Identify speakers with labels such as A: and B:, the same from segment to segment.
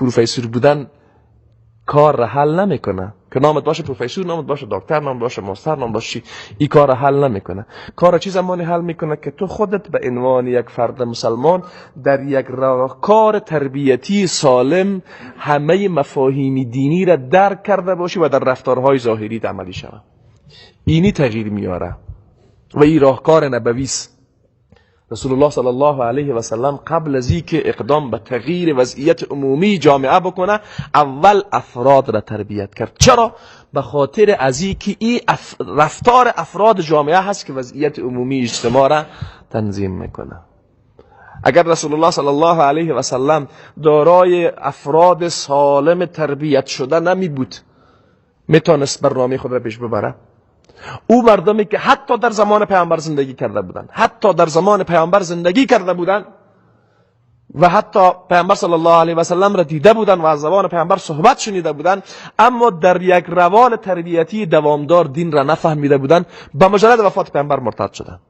A: پروفسور بودن کار را حل نمیکنه که نامت باشه پروفسور، نامت باشه دکتر، نامت باشه master، نام باشه، این کار را حل نمیکنه. کار را چی زمانی حل میکنه؟ که تو خودت به عنوان یک فرد مسلمان در یک راهکار تربیتی سالم همه مفاهیم دینی را درک کرده باشی و در رفتارهای ظاهری عملی شود. اینی تغییر میاره و این راهکار نبوی است. رسول الله صلی الله علیه و سلم قبل از اینکه اقدام به تغییر وضعیت عمومی جامعه بکنه، اول افراد را تربیت کرد. چرا؟ به خاطر از اینکه این رفتار افراد جامعه هست که وضعیت عمومی اجتماع را تنظیم میکنه. اگر رسول الله صلی الله علیه و سلم دارای افراد سالم تربیت شده نمی بود، میتونست برنامه خود را پیش ببره؟ او مردمی که حتی در زمان پیامبر زندگی کرده بودند، حتی در زمان پیامبر زندگی کرده بودند و حتی پیامبر صلی الله علیه و سلم را دیده بودند و از زبان پیامبر صحبت شنیده بودند، اما در یک روال تربیتی دوامدار دین را نفهمیده بودند، به مجرد وفات پیامبر مرتد شدند.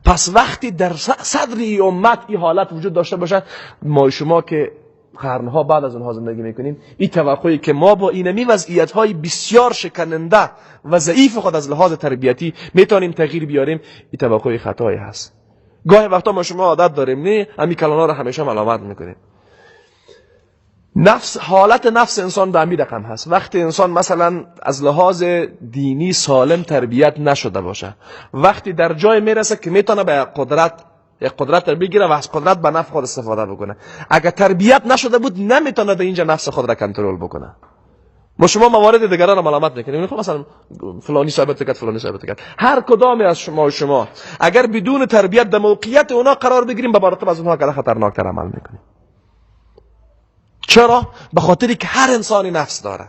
A: پس وقتی در صدر امت این حالت وجود داشته باشد، ما شما که قرنها بعد از اونها زندگی میکنیم، این توقعی که ما با اینمی وضعیت های بسیار شکننده و ضعیف خود از لحاظ تربیتی میتونیم تغییر بیاریم، این توقع خطایی هست. گاهی وقتا ما شما عادت داریم نه همین کلانا رو همیشه ملامت میکنیم. نفس، حالت نفس انسان به همین رقم هست. وقتی انسان مثلا از لحاظ دینی سالم تربیت نشده باشه، وقتی در جای میرسه که میتونه به قدرت، یک قدرت رو بگیره و از قدرت به نفع خود استفاده بکنه، اگر تربیت نشده بود نمیتونه در اینجا نفس خود را کنترل بکنه. ما شما موارد دیگران را ملامت میکنیم، خب مثلا فلانی صاحب کرد، فلانی صاحب کرد. هر کدام از شما و شما اگر بدون تربیت در موقعیت اونا قرار بگیریم، به مراتب از اونها که خطرناکتر عمل میکنیم. چرا؟ به خاطری که هر انسانی نفس داره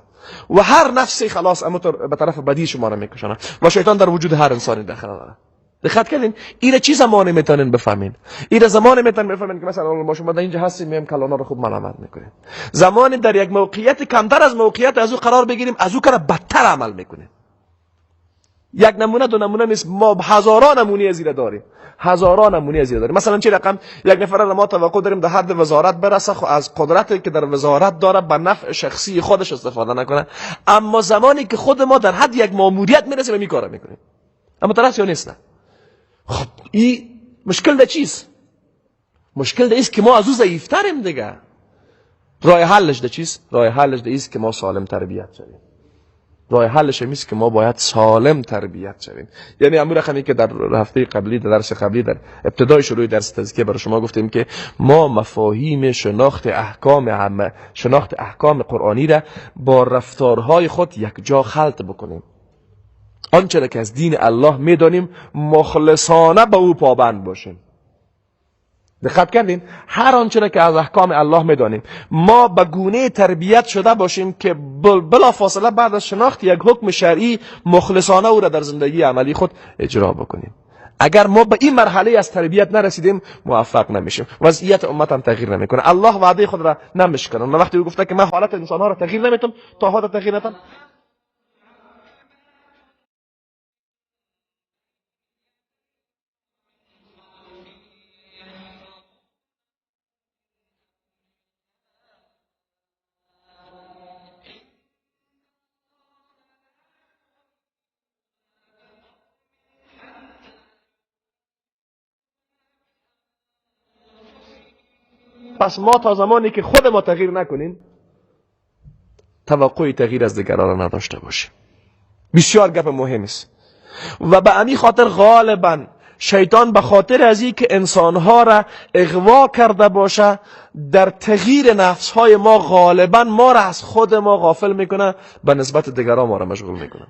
A: و هر نفسی خلاص اما به طرف بدی شما را میکشونه و شیطان در وجود هر انسانی داخل داره. دقت کردین؟ ایره چی زمانی میتونین بفهمین؟ ایره زمانی میتونین بفهمین که مثلا ما شما در اینجا هستیم، میم کلانا رو خوب ملامت میکنیم. زمانی در یک موقعیت کمتر از موقعیت از او قرار بگیریم، از او کار بدتر عمل میکنیم. یک نمونه دو نمونه نیست، ما هزاران نمونه از ایره داریم، هزاران نمونه از ایره داریم. مثلا چه رقم یک نفر را ما توقع داریم در حد وزارت برسه، خو از قدرتی که در وزارت داره به نفع شخصی خودش استفاده نکنه، اما زمانی که خود ما در حد یک ماموریت میرسیم می کارو میکنیم، اما طرف یا نیست. خب این مشکل ده چیست؟ مشکل ده است که ما از او ضعیفتریم دیگه. راه حلش ده چیست؟ راه حلش ده است که ما سالم تربیت شویم. راه حلش این است که ما باید سالم تربیت شویم. یعنی امور رقمی که در هفته قبلی، در درس قبلی، در ابتدای شروع درس تزکیه برای شما گفتیم که ما مفاهیم شناخت احکام همه، شناخت احکام قرآنی را با رفتارهای خود یک جا خلط بکنیم. آنچه را که از دین الله میدانیم مخلصانه به او پابند باشیم. دقت کردین؟ هر آنچه را که از احکام الله میدانیم ما به گونه تربیت شده باشیم که بلا فاصله بعد از شناخت یک حکم شرعی مخلصانه او را در زندگی عملی خود اجرا بکنیم. اگر ما به این مرحله از تربیت نرسیدیم موفق نمیشیم، وضعیت امت هم تغییر نمیکنه. الله وعده خود را نمیشکنه. وقتی او گفته که من حالت انسان ها را تغییر نمیتم تا حالت تغییر ندم، پس ما تا زمانی که خود ما تغییر نکنیم توقع تغییر از دیگران را نداشته باشیم. بسیار گپ مهم است و به همین خاطر غالبا شیطان به خاطر از این که انسانها را اغوا کرده باشه در تغییر نفسهای ما، غالبا ما را از خود ما غافل میکنه، به نسبت دیگران ما را مشغول میکنه.